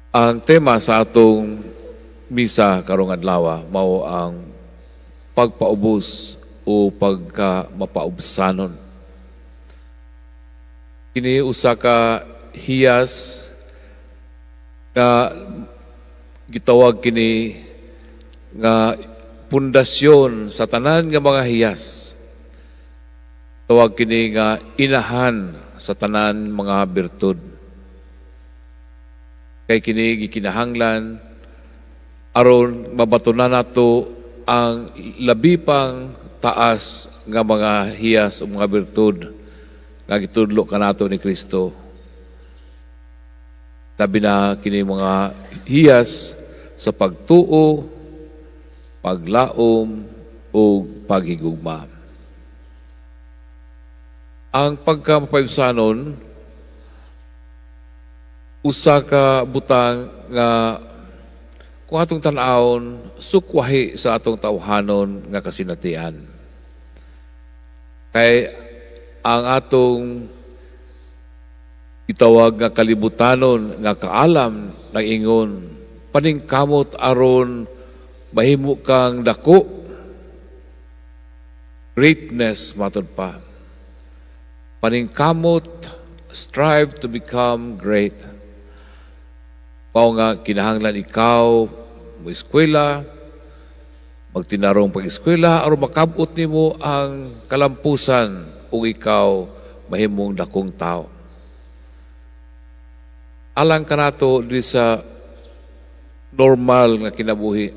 Ang tema sa atong misa karong adlaw mao ang pagpaubos o pagka mapaubsanon. Kini usa ka hiyas nga gitawag kini nga pundasyon sa tanan nga mga hiyas. Tawag kini nga inahan sa tanan mga birtud. Kay kini gikinahanglan aron mabatunan nato ang labi pang taas nga mga hiyas o mga birtud nga gitudlo kanato ni Kristo. Labi na kini mga hiyas sa pagtuo, paglaom o paghigugma. Ang pagkamapaubsanon, usa ka butang nga kung atong tan-awon, sukwahi sa atong tawhanon nga kasinatian. Kay ang atong itawag nga kalibutanon nga kaalam nag-ingon, paningkamot aron mahimo kang dako, greatness matod pa. Paningkamot, strive to become great. Mao nga kinahanglan ikaw mo eskwela, magtinarong pag-eskwela aron makabot nimo ang kalampusan ug ikaw mahimong dakong tao. Alang kanato di sa normal nga kinabuhi.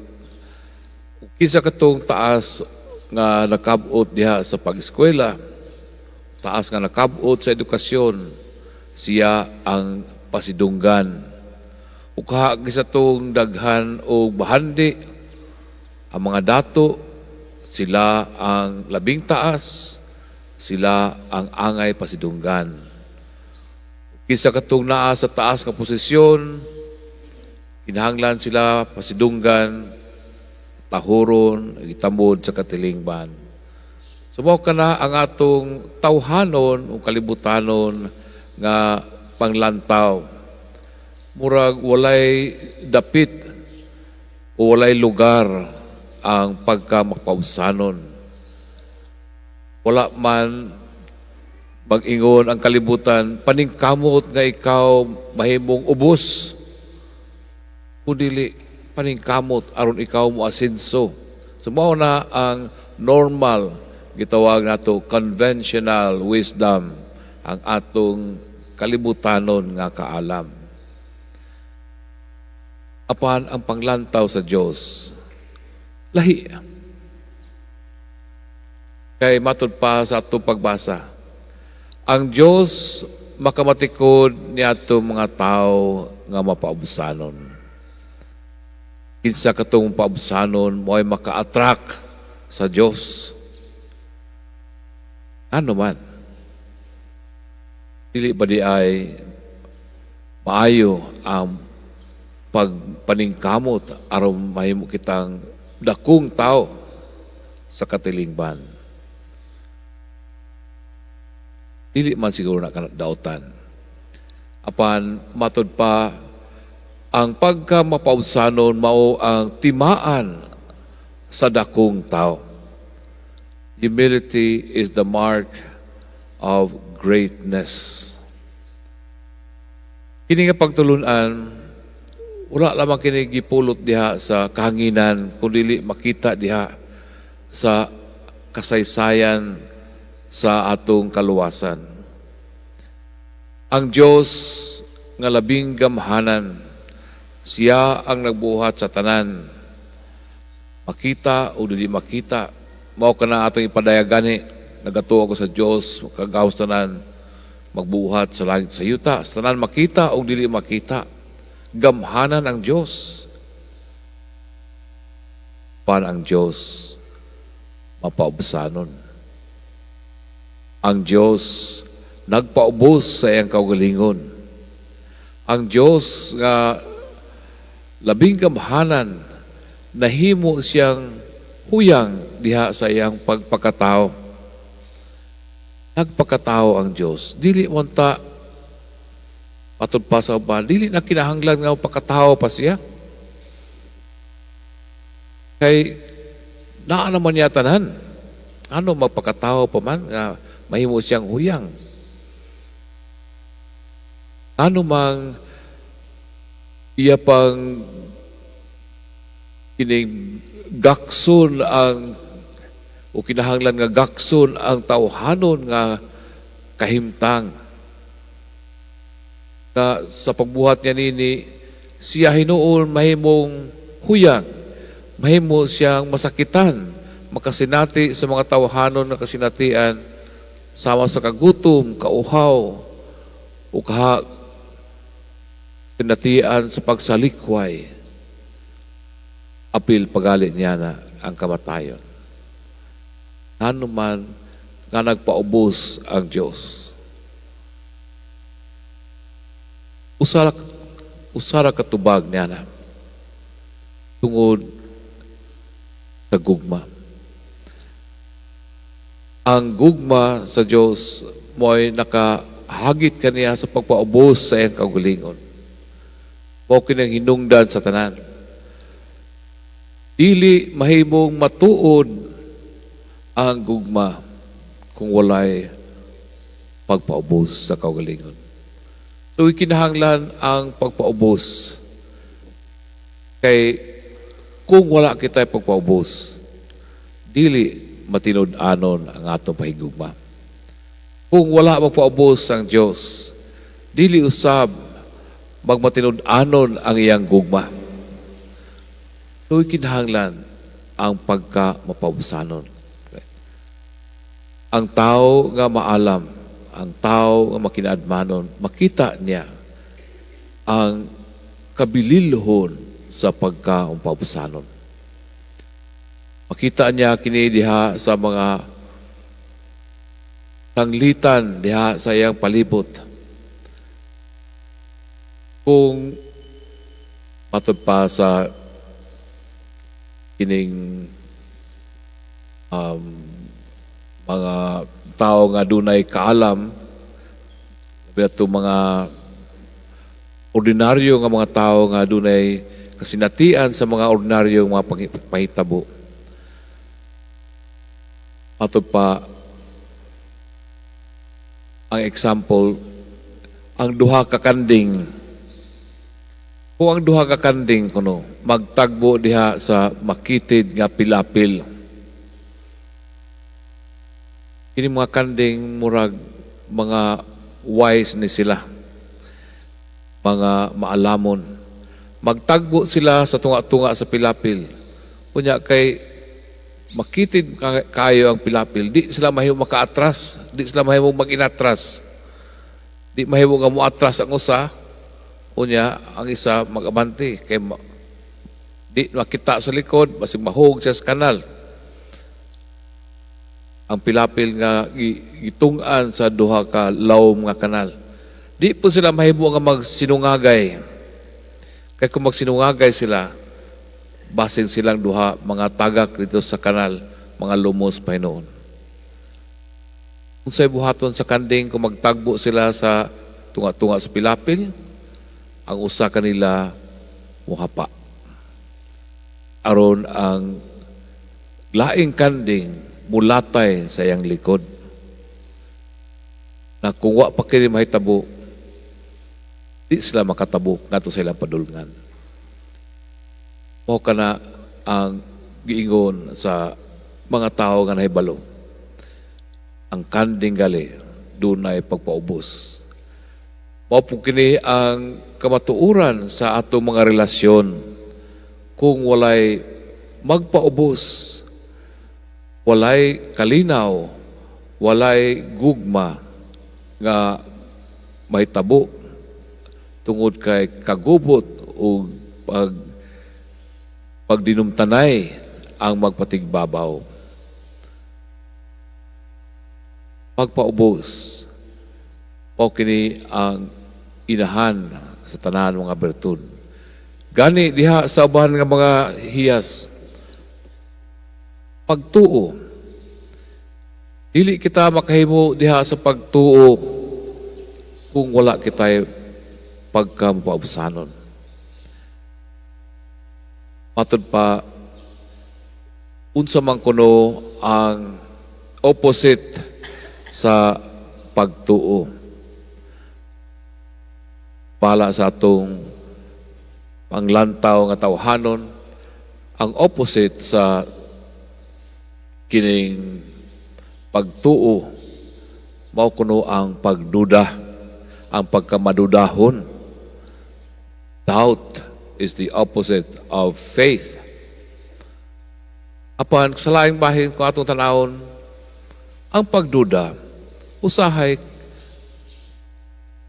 Kinsa katong taas nga nakabot diha sa pag-eskwela, taas nga nakabot sa edukasyon, siya ang pasidunggan. Ug sa tong daghan og bahandi, ang mga dato, sila ang labing taas, sila ang angay pasidunggan. Kinsa katong naa sa taas nga posisyon, kinahanglan sila pasidunggan, tahuron, itamod sa katilingban. So mao kana ang atong tawhanon o kalibutanon nga panglantaw. Murag walay dapit o walay lugar ang pagkamapaubsanon. Wala man mag-ingon ang kalibutan, paningkamot nga ikaw mahimong ubos. Kundili paningkamot aron ikaw mo asenso. So mao na ang normal, gitawag nato conventional wisdom, ang atong kalibutanon nga kaalam. Apan ang panglantaw sa Dios, lahi. Kay matud pa sa atong pagbasa, ang Dios makamatikod niadto mga tao nga mapaubsanon. Kinsa katong paubsanon, mo'y maka-attract sa Dios. Ano man? Dili ba diay maayo ang pagpaningkamot aron mahimo kitang dakong tao sa katilingban? Dili man siguro na dautan. Apan matud pa, ang pagka mapaubsanon mao ang timaan sa dakong tao. Humility is the mark of greatness. Kini nga pagtulunan, wala lamang kini gipulot diha sa kahanginan, kundi makita diha sa kasaysayan sa atong kaluwasan. Ang Dios nga labing gamhanan, siya ang nagbuhat sa tanan. Makita o dili makita, mao kana atong ipadayag gani, nagatuo ako sa Dios, makagawas tanan, magbuhat sa langit, sa yuta, sa tanan makita o dili makita. Gamhanan ang Dios. Pan ang Dios mapaubsanon. Ang Dios nagpaubos sa iyang kaugalingon. Ang Dios nga labing gamhanan, nahimo siyang huyang diha sa iyang pagpakatao. Nagpakatao ang Dios. Dili man ta Matud pa sa uban, dili na kinahanglan nga pakatawo pa siya. Kay naa naman niya tanan. Ano magpakatawo pa man nga mahimo siyang huyang? Ano mang iya pang kining gakson ang o kinahanglan nga gakson ang tawhanon nga kahimtang nga sa pagbuhat niya nini, siya hinuon mahimong huyang, mahimo siyang masakitan, makasinati sa mga tawhanon nga kasinatian sama sa kagutom, kauhaw o kaha sinatian sa pagsalikway, apil pagali niya na ang kamatayon. Ano man nga nagpaubos ang Diyos? Usara katubag niya na tungod sa gugma. Ang gugma sa Diyos mo'y nakahagit kaniya sa pagpaubos sa iyang kaugalingon. Mao kinang hinungdan sa tanan. Dili mahimong matuod ang gugma kung walay pagpaubos sa kaugalingon. So kinahanglan ang pagpaubos. Kay kung wala kita pagpaubos, dili matinud-anon ang atong pahigugma. Kung wala magpaubos ang Dios, dili usab magmatinud-anon ang iyang gugma. So kinahanglan ang pagka mapaubusanon. Ang tao nga maalam, ang tao nga makinaadmanon, makita niya ang kabililhon sa pagka mapaubusanon. Makita niya kini diha sa mga sanglitan diha sa iyang palibot. Kung matud pa sa kining mga tao nga dunay kaalam, labi ato mga ordinaryo nga mga tao nga dunay kasinatian sa mga ordinaryo mga pangitabo. Matud pa ang example, ang duha ka kanding. Kung ang duha ka kanding kuno magtagbo diha sa makitid nga pilapil, kini mga kanding murag mga wise ni sila, mga maalamon. Magtagbo sila sa tunga-tunga sa pilapil. Unya kay makitid kayo ang pilapil, di sila mahimo makaatras, di sila mahimo mag-inatras. Di mahimo nga moatras ang usa, unya ang isa mag-abante kay di makita sa likod, basig mahog siya sa kanal. Ang pilapil nga gitung-an sa duha ka lawom nga kanal. Di po sila mahimo nga magsinungagay. Kay kung magsinungagay sila, basin silang duha mga tagak dito sa kanal, mga lumos pa hinuon. Kung sa'y buhaton sa kanding kung magtagbo sila sa tunga-tunga sa pilapil, ang usa kanila muhapa. Aron ang laing kanding mulatay sa iyang likod. Na kung wa pa kini mahitabo, di sila makatabo ngadto sa ilang padulngan. Mao kana ang giingon sa mga tao nga nahibalo. Ang kanding gali dunay pagpaubos. Mao po kini ang kamatuoran sa atong mga relasyon. Kung walay magpaubos, walay kalinaw, walay gugma nga mahitabo tungod kay kagubot o pagdinumtanay ang magpatigbabaw. Pagpaubos, mao kini ang inahan sa tanan mga bertud. Gani diha sa uban nga mga hiyas, pagtuo. Dili kita makahimo diha sa pagtuo kung wala kita'y pagka mapaubsanon. Matod pa, unsa man kuno ang opposite sa pagtuo? Bala sa atong panglantaw nga tawhanon, ang opposite sa kining pagtuo mao kuno ang pagduda, ang pagkamadudahon. Doubt is the opposite of faith. Apan sa laing bahin, kung atong tanawon, ang pagduda usahay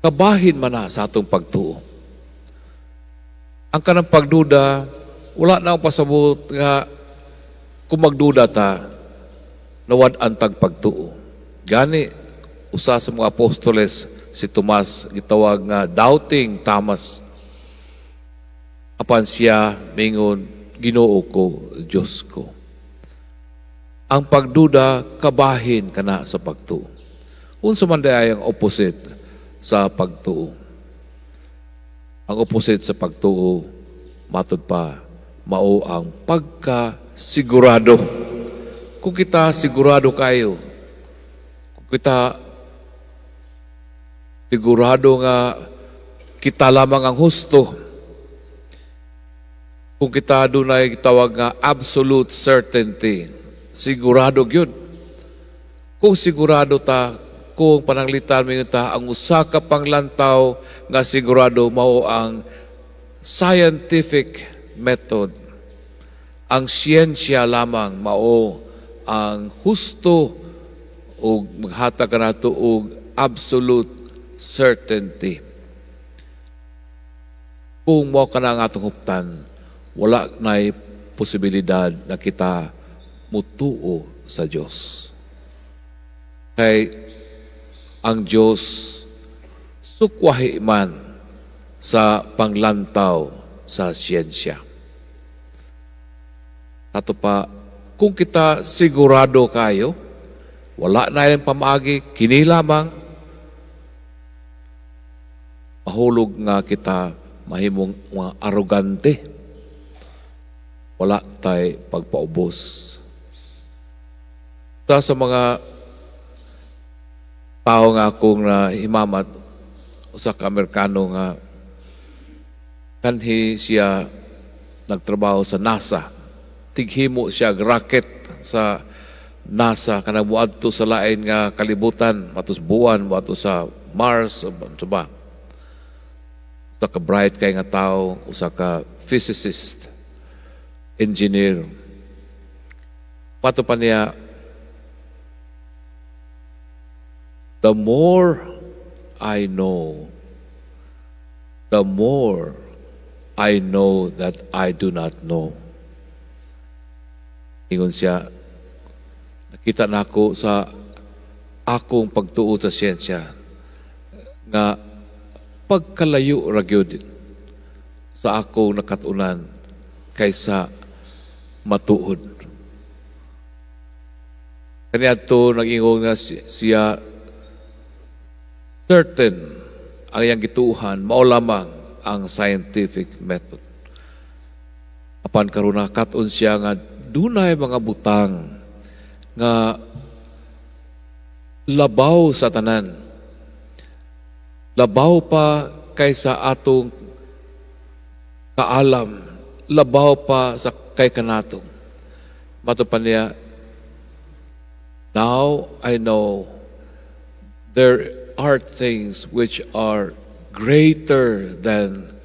kabahin man na sa atong pagtuo. Ang kanang pagduda, wala na ang pasabot nga kung magduda ta, nawad-an tag pagtuo. Gani, usa sa mga apostoles, si Tomas, gitawag nga Doubting Thomas. Apan siya mingon, "Ginoo ko, Diyos ko." Ang pagduda, kabahin kana sa pagtuo. Unsa man diay ang opposite sa pagtuo? Ang opposite sa pagtuo, matod pa, mao ang pagkasigurado. Kung kita sigurado kayo, kung kita sigurado nga kita lamang ang husto, kung kita dunay gitawag nga absolute certainty, sigurado gyud. Kung sigurado ta, kung pananglitan mo ta, ang usa ka panglantaw nga sigurado mao ang scientific method. Ang siyensya lamang mao ang husto ug maghatag kanato og absolute certainty. Kung mao kana ang atong huptan, wala na'y posibilidad na kita mutuo sa Diyos. Kay ang Diyos sukwahi man sa panglantaw sa siyensya. Ato pa, kung kita sigurado kayo, wala na yung pamaagi, kini lamang, mahulog nga kita mahimong mga arogante. Wala tay pagpaubos. Sa mga tao nga akong na himamat, usa ka Amerikano nga kanhi siya nagtrabaho sa NASA. Tighimo siya og rocket sa NASA kanang muadto sa lain nga kalibutan, matos buwan, moadto sa Mars, o ba. Usa ka bright kay nga tao, usa ka physicist, engineer. Pato pa niya, "The more I know, the more I know that I do not know." Ingon siya, "Nakita na ako sa akong pagtuo sa siyensya nga pagkalayo ra gyud sa akong nakatunan kaysa matuod." Kaniadto nag-ingon nga siya certain ang iyang gituuhan mao lamang ang scientific method. Apan karon nakat-on siya nga dunay mga butang nga labaw sa tanan. Labaw pa kaysa atong kaalam, labaw pa sa kay kanato. Mato pa niya, "Now I know there are things which are greater than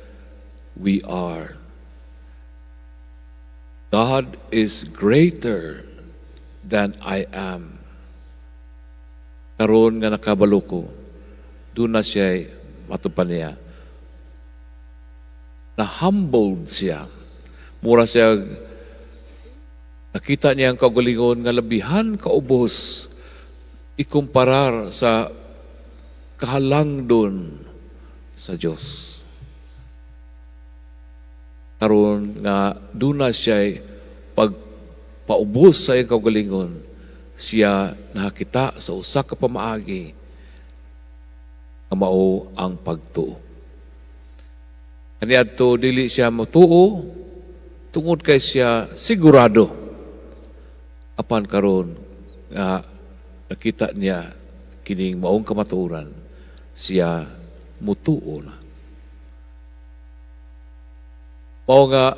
we are. God is greater than I am. Karon nga nakabalo ko, duna siya," mato pa niya, na humbled siya. Mura siya, nakita niya ang kaugalingon nga labihan kaubos ikumparar sa kahalangdon sa Diyos. Karon nga duna siya pagpaubos sa iyang kaugalingon, siya nakakita sa usa ka pamaagi nga mao ang pagtuo. Kaniadto dili siya motuo tungod kay siya sigurado. Apan karon nga nakita niya kining maong kamatuoran, siya mutuo na. Mao nga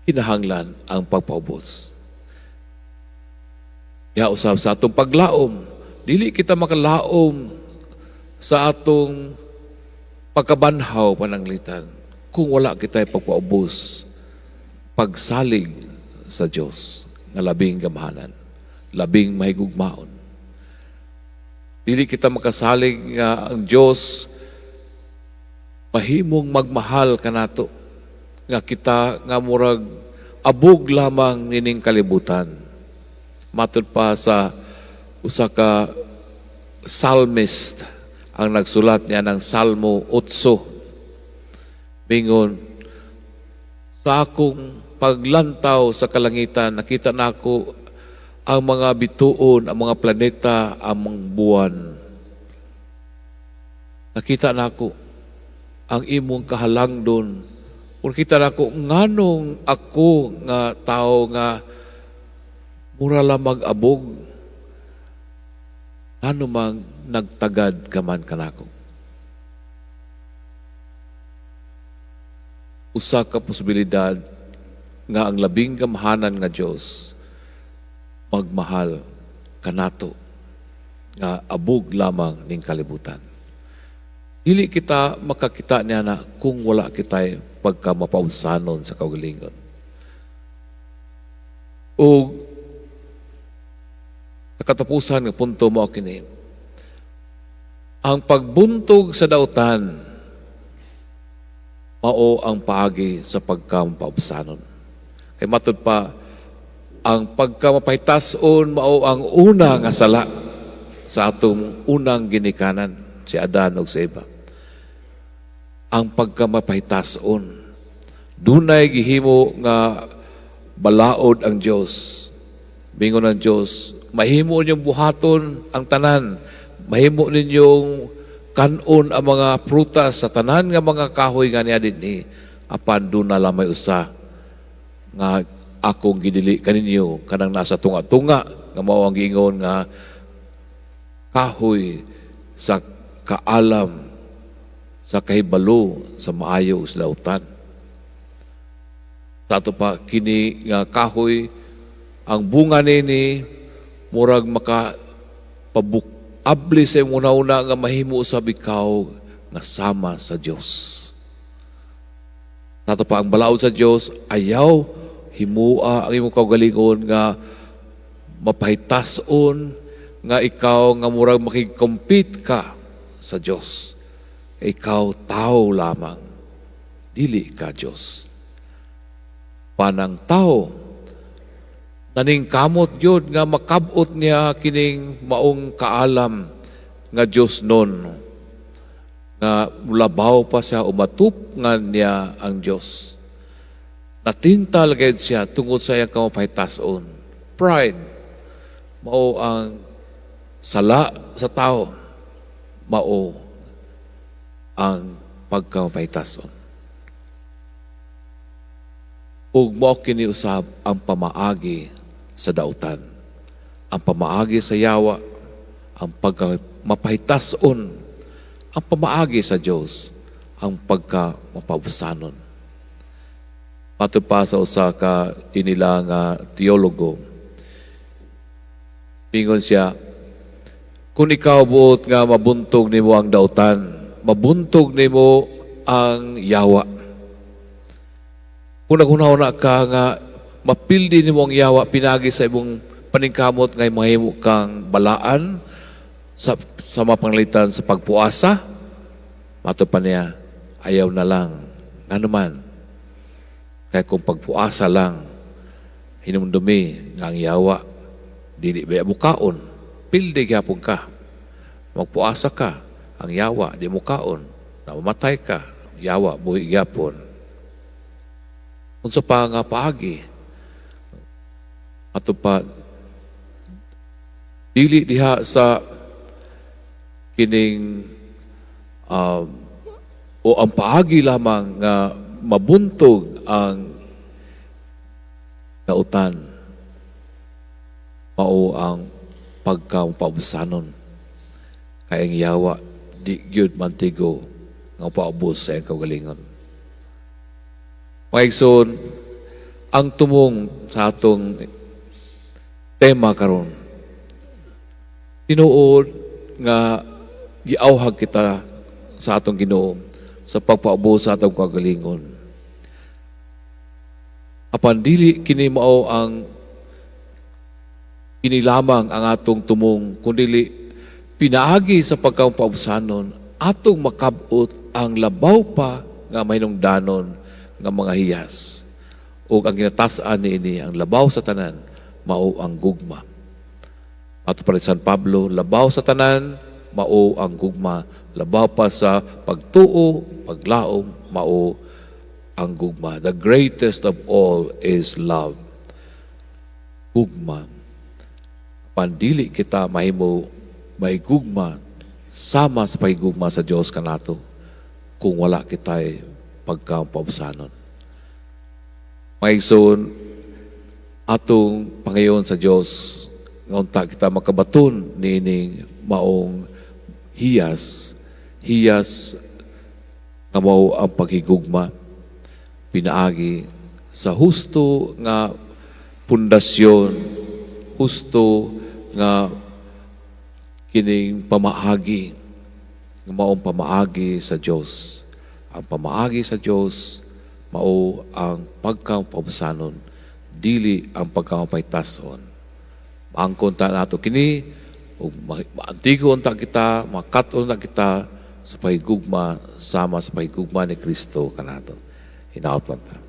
kinahanglan ang pagpaubos. Ya usab sa atong paglaom, dili kita makalaom sa atong pagkabanhaw, pananglitan kung wala kita pagpaubos, pagsalig sa Dios nga labing gamhanan, labing mahigugmaon. Dili kita makasalig nga ang Dios mahimong magmahal kanato nga kita nga murag abog lamang nining kalibutan. Matud pa sa usa ka psalmist ang nagsulat niya ng Salmo 8. Mingon, "Sa akong paglantaw sa kalangitan, nakita nako ang mga bituon, ang mga planeta, ang mga buwan. Nakita nako ang imong kahalangdon. Kung kita nako, nganong ako nga tao nga mura lamang abog, ano mang nagtagad ka man kanako?" Usa ka posibilidad nga ang labing gamhanan nga Dios magmahal kanato nga abog lamang ning kalibutan. Dili kita makakita niya na kung wala kita'y pagka mapaubsanon sa kaugalingon. O sa katapusan nga punto mo kini. Ang pagbuntog sa dautan mao ang paagi sa pagkamapaubsanon. Kay matud pa, ang pagkamapahitason mao ang una nga sala sa atong unang ginikanan, si Adan ug si Eva. Ang pagkamapahitason. Dunay gihimo nga balaod ang Dios. Mingon ang Dios, "Mahimo ninyong buhaton ang tanan. Mahimo ninyong kanon ang mga prutas sa tanan nga mga kahoy nga niya dinhi. Apan duna lamay usa nga akong gidili kaninyo, kanang nasa tunga-tunga nga mao ang giingon nga kahoy sa kaalam sa kahibalo sa maayo ug sa lautan." Sa ato pa, kini nga kahoy, ang bunga nini murag maka pabuk abli sa imong una nga mahimo usab ikaw nga sama sa Dios. Sa ato pa, ang balaod sa Dios, ayaw himua ang imong kaugalingon nga mapahitason, nga ikaw nga murag makig-compete ka sa Dios. Ikaw tao lamang, dili ka Dios. Panang tao naningkamot gyud nga makabot niya kining maong kaalam nga Dios nun, nga labaw pa siya o matupngan niya ang Dios. Natintal gayud siya tungod sa iyang kamapahitason. Pride mao ang sala sa tao, mao ang pagkamapahitason. Ug mao kini usab ang pamaagi sa dautan. Ang pamaagi sa yawa, ang pagka mapahitason, ang pamaagi sa Dios, ang pagka mapaubsanon. Matud pa sa usa ka inila nga teologo. Ingon siya, "Kung ikaw buot nga mabuntog nimo ang dautan, mabuntog nimo ang yawa. Kung naghuna ka nga mapildi nimo ang yawa pinagi sa imong paningkamot nga mahimo kang balaan sa mapanglitan sa pagpuasa," matud pa niya, "ayaw na lang. Ngano man? Kaya kung pagpuasa lang, hinumdumi nga ang yawa, dili ba mukaon, pildi gyapon ka. Magpuasa ka, ang yawa di mukaon, na mamatay ka, yawa buhi gyapon. Unsa pa nga paagi?" Ato pa, dili diha sa kining o ang paagi lamang nga mabuntog ang dautan mao ang pagkapaubsanon, kay ang yawa di gyud mantigo nga paubos sa iyang kaugalingon. Mga igsoon, ang tumong sa atong tema karon, tinuod nga giawhag kita sa atong Ginoo sa pagpaubos sa atong kaugalingon. Apan dili kini mao ang kini lamang ang atong tumong, kundili pinaagi sa pagkapaubsanon atong makabot ang labaw pa nga mahinungdanon nga mga hiyas. Ug ang ginatas-an niini, ang labaw sa tanan, mao ang gugma. Ato pa rin San Pablo, labaw sa tanan, mao ang gugma. Labaw pa sa pagtuo, paglaom, mao ang gugma. The greatest of all is love. Gugma. Apan dili kita mahimo may gugma sama sa pagigugma sa Dios kanato kung wala kita'y pagkapaubsanon. Mga igsoon, atong pangayoon sa Dios nga unta kita makabaton niining maong hiyas, hiyas nga mao ang paghigugma pinaagi sa husto nga pundasyon, husto nga kining pamaagi, nga maong pamaagi sa Dios. Ang pamaagi sa Dios mao ang pagkapaubsanon, dili ang pagkamapaytason. Maangkon ta nato kini ug maantigo unta kita, makat-on na kita sa pahigugma sama sa pahigugma ni Kristo kanato. Hinaot man ta.